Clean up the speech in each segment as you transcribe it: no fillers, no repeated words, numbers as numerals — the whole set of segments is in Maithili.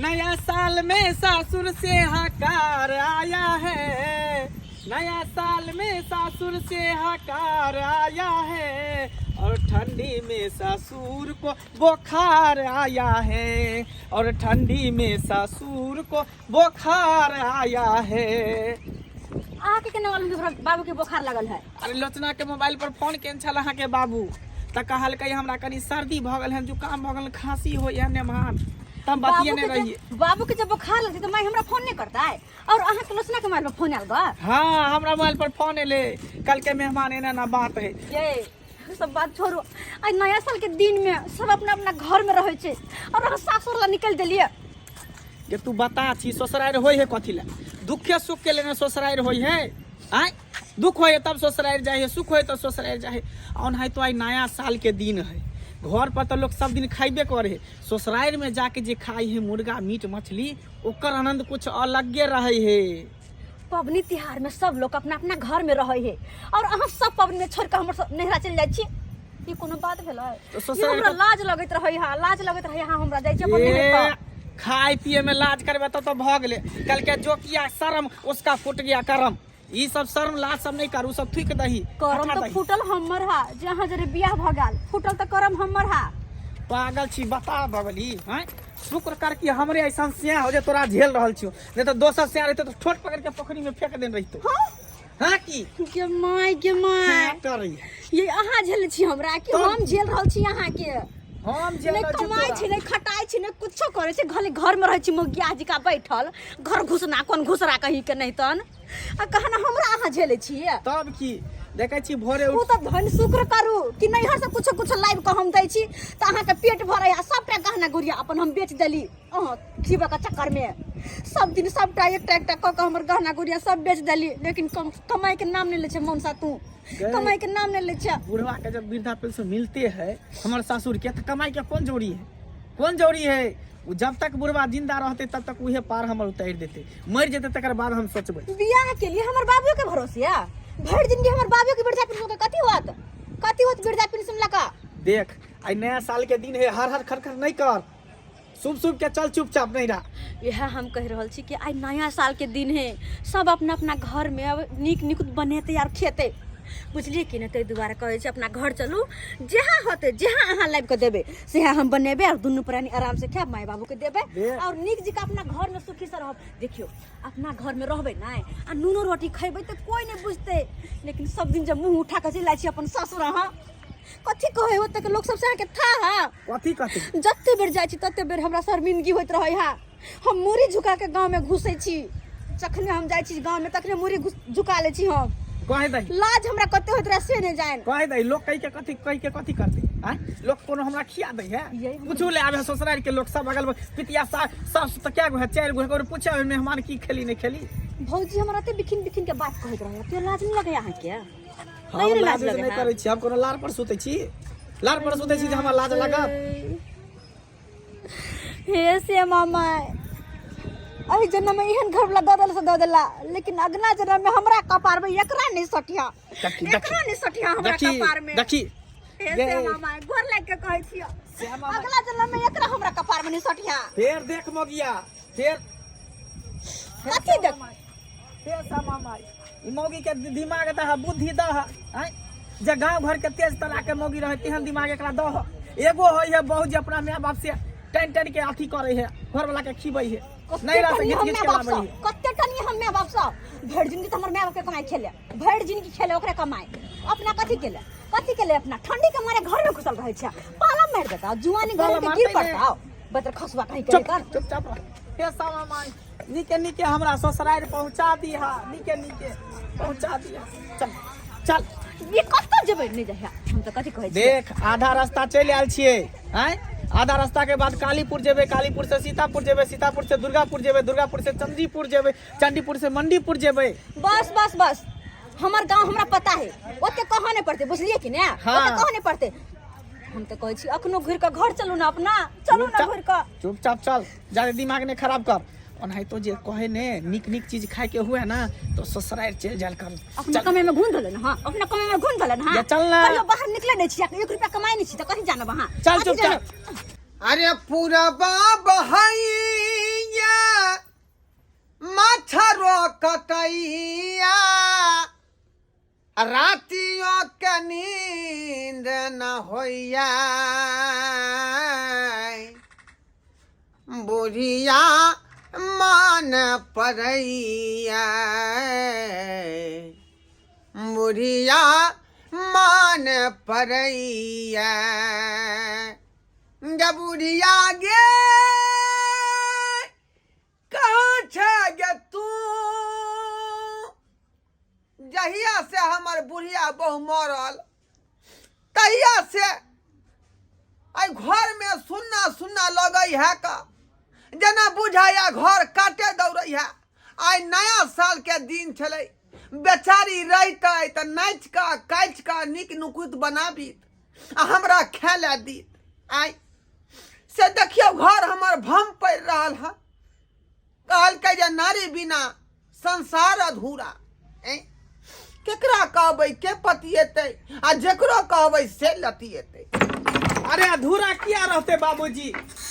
नया साल में सासुर से हकार आया है, नया साल में सासुर से हकार आया है, और ठंडी में ससुर को बुखार आया है, और ठंडी में ससुर को बुखार आया है। अहाँके केना मालूम कि ओकरा बाबू के बोखार लागल है? अरे लोचना के मोबाइल पर फोन केने छल अहाँके बाबू, तऽ कहलकै हमरा कनि सर्दी भऽ गेल हन, जुकाम भऽ गेल, खांसी होइए नेमान, तऽ हम बाबू बतियेने के रहियै। जब बाबू के जब बोखार लगतै तऽ माय हमरा फोन नहि करतै, और अहाँके लोचना के मोबाइल पर फोन आयल ग? हाँ, हमरा मोबाइल पर फोन एलै, कल के मेहमान एना एना बात है। ये सब बात छोड़ू, आइ नया साल के दिन में सब अपना अपना घर में रहै छै और अहाँ सासुर ला निकलि देलियै। जे तू बता छी, ससुरारि होइ है कथी लए? दुखे सुख के लेने ससुरारि होइ है। आँय, दुख होइ है तब ससुरारि जाइ है, सुख होइ तब ससुरारि जाइ है। ओनाहितो आइ नया साल के दिन है, घर पर तऽ लोक सब दिन खैबे करे है, ससुरारि में जाके जे खाइ है मुर्गा मीट मछली, ओकर आनंद कुछ अलगे रहे है। पबनी तिहार में सब लोग अपना अपना घर में रहे है और अहाँ सब पबनी में छोड़ के हमर सब नैहरा चलि जाइ छी, ई कोनो बात भेलै? तऽ ई ससुरारि हमरा लाज लगैत रहै है, लाज लगैत रहै है, हमरा जाइ छी अपन नैहर ए, तऽ। खाय पिए में लाज करबे तब तऽ भऽ गेलै। कल के जो किया शर्म उसका फूट गया करम, ई सब शर्म लाज सब नहीं कर, उ सब थूक दही, करम हटा तऽ दही। फूटल हमर हा, जे अहाँ जरे बियाह भऽ गेल, फूटल तऽ करम हमर हा। पागल छी, बता बगली हैं, शुक्र कर कि हमरे ऐसा सिया हो जे तोरा झेल रहल छियो, नहीं तो दोसर सिया रहते तो ठोट पकड़ के पोखरी में फेंक देने रहितो। हाँ? हाँ की? गे my, गे my. हाँ, करी। ये अहाँ झेल छी हमरा कि तब- हम झेल रहल छी अहाँ के? हम झेल नहि रहल छी कमाइ तोरा। छी, नहि खटाइ छी, नहि कुछो करै छी, खाली घर में रहै छी मोगिया जी का बैठल, घर घुसना कोन घुसरा कहीं के नहीं तन, आ कहना हमरा अहाँ झेलै छियै। तब की देखै छी भोरे ओ उठ तऽ धन शुक्र करू कि नैहर से कुछो कुछो लाबि कऽ हम दै छी तऽ अहाँके पेट भरै आ सबटा गहना गुड़िया अपन हम बेच देली अहाँ खीबऽ के चक्कर में। सब दिन सबटा एकटा एकटा कऽ कऽ हमर गहना गुड़िया सब बेच देली, लेकिन कमाई के नाम नहि लै छै मनसा, तू गए। कमाई के नाम नहि लै छै। बुढ़वा के जब वृद्धा पेंशन मिलते है हमर ससुर के, तो कमाई के कौन जरूरी है, कौन जरूरी है? उ जब तक बुढ़वा जिंदा रहते तब तक उहे पार हमर उतारि देते, मरि जेते तकर बाद हम सोचबै। बियाह के लिए हमर बाबू के भरोसे या भरि जिंदगी हमर बाबू के वृद्धा पेंशन के कथी होत, कथी होत वृद्धा पेंशन लका? देख आई नया साल के दिन है, हर हर खर खर नहीं कर, शुभ शुभ के चल चुपचाप नहीं रहा। इएह हम कहि रहल छी कि आइ नया साल के दिन है, सब अपना अपना घर में अब नीक निकुत बनेतै आर खेतै, बुझलियै कि नहि? ताहि दुआरे कहै छी अपना घर चलू, जहाँ होतै जहाँ अहाँ लाबि कऽ देबै सेहा हम बनेबै और दुनू प्राणी आराम से खायब, माय बाबू के देबै दे। और नीक जकाँ अपना घर में सुखी से रहब। देखियौ अपना घर में रहबै नहि आ नूनो रोटी खैबै तऽ कोइ नहि बुझतै, लेकिन सब दिन जब मुँह उठा कऽ चलि जाइ छी अपन ससुर, अहाँ कथी कहै ओतऽके लोक सबसँ अहाँके था है? कथी कहतै? जते बेर जाइ छी तते बेर हमरा शर्मिंदगी होइत रहै है, हम मूड़ी झुका के गाँव में घुसै छी, जखने हम जाइ छी गाँव में तखने मूड़ी झुका लै छी हम। कहे दही। लाज हमरा कते होइत रहै से नहि जानि। कहे दही लोग कहि के कथी, कहि के कथी करतै? आँय, लोग कोनो हमरा खिया दै है? यही हम- पूछू ले आबे ससुराल के लोग सब अगल बगल, पितिया सास तऽ क्या गो है, 4 गो है, और पूछे आबे मेहमान की खेली नहीं खेली। भौजी हमरा एते बिखिन बिखिन के बात कहैत रहै, तो लाज नहीं लगै अहाँके? हम तैयो नहि लाज लाज लगै नहि है? करै छी, हम कोनो लार पर सुतै छी? लार पर सुतै छी जे हमरा लाज लागत? हे श्यामा माय, एहि जन्म में एहन घर वाला दऽ देला से दऽ देला, लेकिन अगला जन्म में हमरा कपार में एकरा नहीं सटिया, देखी, देखी। एकरा नहीं सटिया हमरा देखी, कपार में। देखी। हे गे। श्यामा माय, गोर लागि के कहै छियौ, श्यामा माय। अगला जन्म में एकरा हमरा कपार में नहीं सटिया। फेर देख मोगिया, फेर। कथी देख? फेर श्यामा माय, ई मौगी के दिमाग दह, बुद्धि दह, आँय? जे गांव घर के तेज तला के मौगी रहे तेहन दिमाग एकरा दह। एगो होय है बहुत जे अपना माय बाप से टन टन के अथी करे है, घर वाला के खिबै है, नहीं रह कते घिच घिच टनी के हम माय बाप लाबै सँ, है। कते टनी हम माय बाप सँ भरि जिंदगी तऽ हमर माय बाप के कमाई खेले, भरि जिंदगी खेले ओकरे कमाई, अपना कथी केले, कथी केले? अपना ठंडी के मारे घर में घुसल रहै छै, पाला मारि देता, जुआनी घर पाला के गिर मारतै ने। पड़ता, बतर खसुआ कहीं के चुप कर। चुपचाप रह। हे सामा माय, नीके नीके हमरा ससुरारि पहुंचा दीहा, नीके नीके पहुंचा दीहा। चल चल। ये कतऽ जेबै? नहि जाइया, हम तऽ कथी कहै छियै? देख आधा रास्ता चलि आयल छियै, आँय, आधा रास्ता के बाद कालीपुर जेबै, कालीपुर से सीतापुर जेबै, सीतापुर से दुर्गापुर जेबै, दुर्गापुर से चंडीपुर जेबै, चंडीपुर से मंडीपुर जेबै। बस बस बस, हमर गांव हमरा पता है, ओते कहऽ नहि पड़तै, बुझलियै कि ने? हाँ। ओते कहऽ नहि पड़तै। हम तऽ कहै छी अखनो घुरि कऽ घर चलू ने, अपना चलू ने घुरि कऽ। चुपचाप चल, ज्यादा दिमाग नहीं खराब कर। ओनाहितो जे कहे ने नीक नीक चीज खाए के हुए ना तो ससुराल चलि जायल कर। अपना चल। कमाई में घून धले ना, हाँ अपना कमाई में घून धले ना, हाँ। जा चल ना। कहियो बाहर निकले नहीं छी, एक रुपया कमाई नहीं छी तऽ कहीं जानब अहाँ? चल कथी चुपचाप। जानब? अरे पूरा बहैया कटैया, रातियो के नींद न होइया, बुढ़िया मन पड़ैया, बुढ़िया मन पड़ैया। जब बुढ़िया गे कहाँ छै गे तू, जहिया से हमर बुढ़िया बहु मरल तहिया से एहि घरमे सुन्ना सुन्ना लगै है का, जेना बुझाइया घर काटे दौड़ै है। आइ नया साल के दिन छलै, बेचारी रहितै तऽ नाचि कऽ काचि कऽ नीक नुकुत बनाबित आ हमरा खाय लए दित। आइ से देखियौ घर हमर भम पड़ि रहल हँ। कहलकै जे नारी बिना संसार अधूरा। केकरा कहबै के पतिएतै, आ जेकरो कहबै से लतिएतै। अरे अधूरा किया रहते बाबूजी,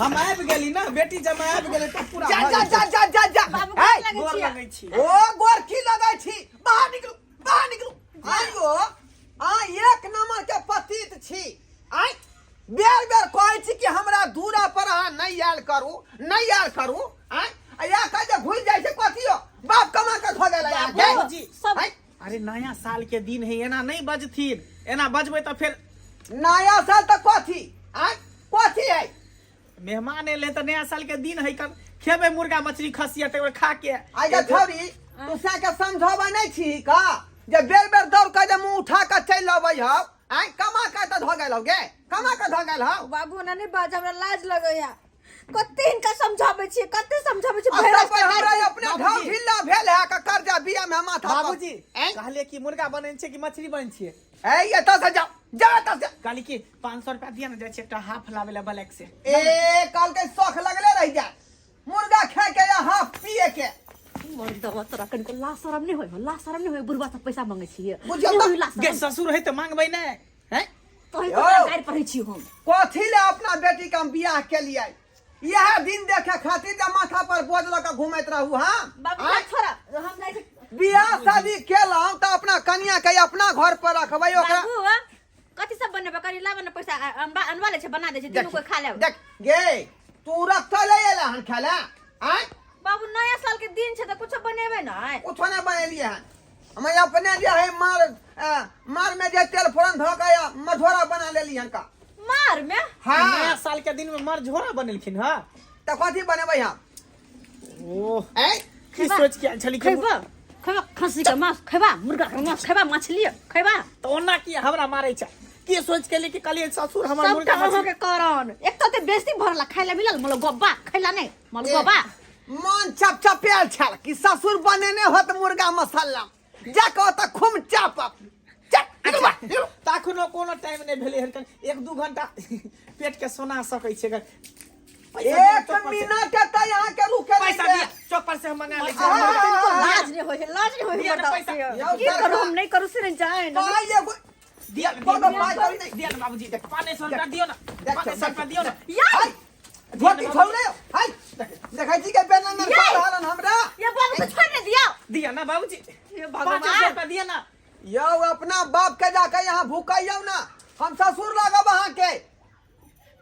हम आबि गेली ना, बेटी जमा आबि गेलै तऽ पूरा जा भऽ जा जेतै। जा जा जा जा। बाबू, हे, गोर लगै गोर छियै। लगै छी। ओ गोर की लगै छी, बाहर निकलू बाहर निकलू। आइयो आ एक नंबर के पतित छी। आइ बेर बेर कहै छी कि हमरा दूरा पर अहाँ नहि आयल करू, नहि आयल करू। आइ आ या कह जे घुसि जाइ छै कथियो, बाप कमा के धो देला अहाँके। बाबूजी, सब आइ, अरे नया साल के दिन है, एना नहीं बजथिन, एना बजबै तऽ फेर नया साल तऽ कथी? आइ कथी है? मेहमान एले तऽ नया साल के दिन है, कल खेबै मुर्गा मछली खसिया तकर बाद खा के। आइ गे छौरी, तू सै के समझाबै नहि छी का जे बेर बेर दौड़ के जे मुंह उठा के चलि अबै हौ? आइ कमा के तऽ धो गेल हौ गे, कमा के धो गेल हौ। बाबू ना नहीं बाज, हमरा लाज लगैया। कते हिनका समझाबै छियै, कते समझाबै छियै, आ भरि सब रास्ता हमरा गारि अपने बाबूजी। ढाव ढिल्ला भेल है का कर्जा बिया में माथा पर। बाबूजी ऐं? कहलिए कि मुर्गा बनेने छियै कि मछली बनेने छियै? ए एतऽ से जाओ, जाओ एतऽ से। कहली कि 500 रुपया दिया ना, जाइ छियै एकटा हाफ लाबै ला ब्लैक से। ए कहलकै शौख लगले रहि जाय मुर्गा खाय के या हाफ पिए के। मर दवा तोरा कनिको लाज शरम नहि होय, लाज शरम नहि होय, बुढ़वा सब पैसा मांगै छियै। बुझियौ नहि तऽ- होय लाज गे शरम। ससुर है तऽ मांगबै नहि हैं? तोही यौ। तोरा गारि पढ़ै छी हम। कथी ले अपना बेटी के हम बियाह केलियै? इएह दिन देखे खातिर जे माथा पर बोझ लऽ कऽ घुमैत रहू। हम बाबू आँय? छोड़ा, हम जाइ छी। बियाह शादी केलहुँ तऽ अपना कनिया के अपना घर पर रखबै ओकरा। बाबू कथी सब बनेबै कनी लाबे ने पैसा, अनवा ले छै, बना दै छै, दुनू कोई खा लेब। देख गे, तू रखते ले एला हन खाय ले? आँय? बाबू नया साल के दिन छै तऽ कुछो बनेबै ने। कुछो नहि बनेलियै हन। हम अपने जे है मार मार में जे तेल फोरन धऽ के या मझोरा बना लेली हन का। मार में? हाँ। नया साल के दिन में मर झोरा बनेलखिन हँ। तऽ कथी बनेबै हम? ओह आँय? की सोच के आयल छली कि खैबा खैबा खस्सी के मांस खैबा, मुर्गा के मांस खैबा, मछली खैबा। तऽ ओना की हमरा मारै छै? की सोच के लेके कहलियै ससुर हमर सबटा मुर्गा अहाँ मछली के कारण। एक तऽ बेसी भरला खाय ला मिलल मल गोबा खैला नहीं मल गोबा। मन चप चपेल छल कि ससुर बनेने होत मुर्गा मसाला, जा कऽ ओतऽ खूब चापब। चल, निकल बाहर, निकल। तऽ अखनो कोनो टाइम नहि भेलै हन, एक दू घंटा पेट के सोना सकै छै अगर। पैसा दिअ एक चौक पर से। मिनट एतऽ यहाँ के रुके नहि पैसा देब। दिअ चौक पर से हम मंगा लै छी। आहा। लाज नहीं होय है, लाज नहीं होय है दिअ ने मर्दा पैसा। से। यौ, की करू हम नहीं करू से नहीं जाए ना। पाइ एगो दिअ कोनो पाइ करू नहि। दिअ ने बाबूजी, 500 रुपया दिअ ने, देख, 500 रुपया दिअ ने। यार हाय, धोती छोड़ले हाय, देखै छी के बेना में ये। रहलन हमरा। ये बाबू के छोड़ ने दिया। दिअ ना बाबूजी, ये 500 भगवान। रुपया दिअ ना। यौ अपना बाप के जाके यहाँ भूकैयौ ना, हम ससुर लागब अहाँ के।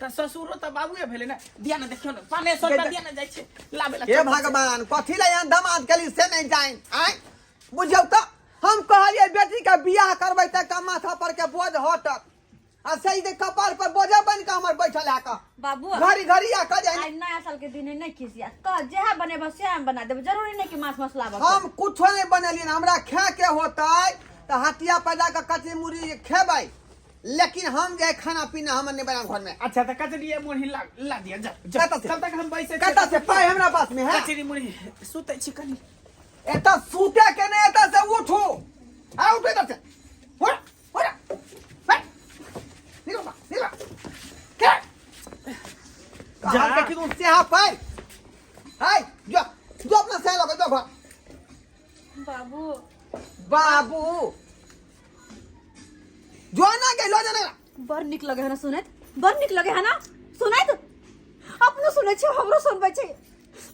तऽ ससुरो तऽ बाबुए भेलै ने। दिअ ने, देखियौ ने, 500 रुपया दिअ ने, जाइ छै लाबै ला हे चौक पर से। भगवान, कथी ले यहाँ दामाद केली से नहीं जान। आय बुझियौ तऽ हम कहलियै बेटी के बियाह करबै तऽ एकटा माथा पर के बोझ हटत, आ से ई जे कपार पर बोझे बनि कऽ हमर बैठल है कऽ। बाबू घड़ी घड़ी आ कऽ जाय। आज नया साल के दिन है, नहीं खिसिया कह, जेहा बनेबा से हम बना देब, जरूरी नहीं कि मांस मसला बा। हम कुछो नहीं बनेलियै, हमरा खाय के होतै तऽ हटिया पर जाकऽ कचरी मुरही खेबै, लेकिन हम जे खाना पीना हमर नहीं बना घर में। अच्छा तऽ कचरी मुरही ला ला दिअ, जा जा। कतऽ से? तब तक हम बैसै छियै। कतऽ से पाइ हमरा पास में है? कचरी मुरही सुतै छी कनी। एतऽ सुते के नहीं, एतऽ से उठू, आ उठू एतऽ से, उठ उठ, हट, निकल बा, निकल बा। के जा। जा के तू सेहा पाइ हाय, जो जो अपना सेहा लऽ के जो घर। बाबू बाबू जो ना के लो जाना। बड़ नीक लगे है ना सुनैत, बड़ नीक लगे है ना सुनैत, अपनो सुनै छी हमरो सुनबै छी,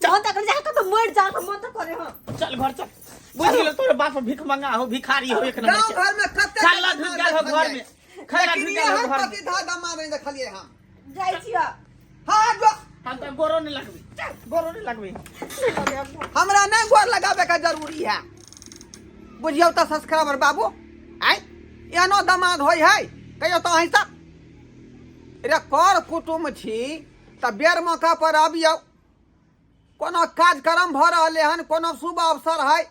मन तऽ करे जा कतौ मरि जा, मन तऽ करे हँ। चल घर चल। बुझ गेल तोरे बाप भीख मंगा हो भिखारी हो एक नंबर गाँव के। घर में कते खल्ला ढुक गेल हो घर में खल्ला लेकिन ढुक गेल हो एहन घर में पतिधा दामाद नहीं देखलिए हम। जाइ छियो। हाँ जो। हम तो गोरो नहीं लगबी, गोरो नहीं लगबी। हमरा नहीं गोर लगावे के जरूरी है, बुझियौ तऽ सब्सक्राइबर बाबू। आइ एहनो दामाद होइ है कहियौ तऽ अहीं सब रे कर कुटुम्ब छी तऽ बेर मौका पर अबियौ। कोनो कार्यक्रम भऽ रहलै हन, कोनो शुभ अवसर है,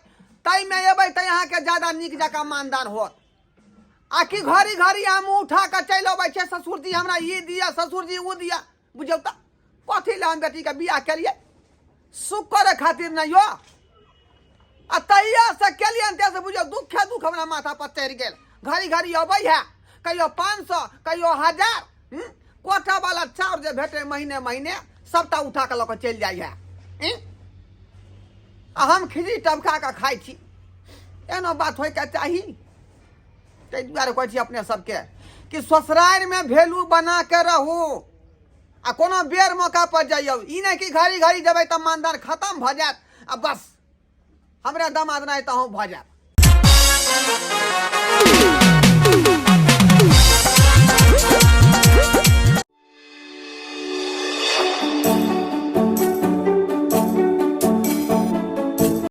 ताहिमे एबै तऽ अहाँके ज्यादा नीक जकाँ मानदान होत। आ कि घड़ी घड़ी अहाँ मुँह उठा कऽ चलि अबै छियै, ससुरजी हमरा ई दिअ, ससुरजी ओ दिअ। बुझियौ तऽ कथी लए हम बेटीके बियाह केलियै? सुख करै खातिर नहि यौ। आ तहियासँ केलियै तहियासँ बुझियौ दुखे दुख हमरा माथा पर चढ़ि गेल। घड़ी घड़ी अबै है, कहियो 500, कहियो 1000। कोटा वाला चाउर जे भेटै महीने महीने सबटा उठा कऽ लऽ कऽ चलि जाइ है। आ हम खिचड़ी टबका कऽ खाइ छी। एहनो बात होइके चाही? ताहि दुआरे कहै छी अपने सबके कि ससुरारिमे वैल्यू बना के रहू आ कोनो बेर मौका पर जइयौ। ई नहि कि घड़ी घड़ी जेबै तऽ मानदान खतम भऽ जायत आ बस हमरा दामाद नहि तऽ अहूँ भऽ जायब।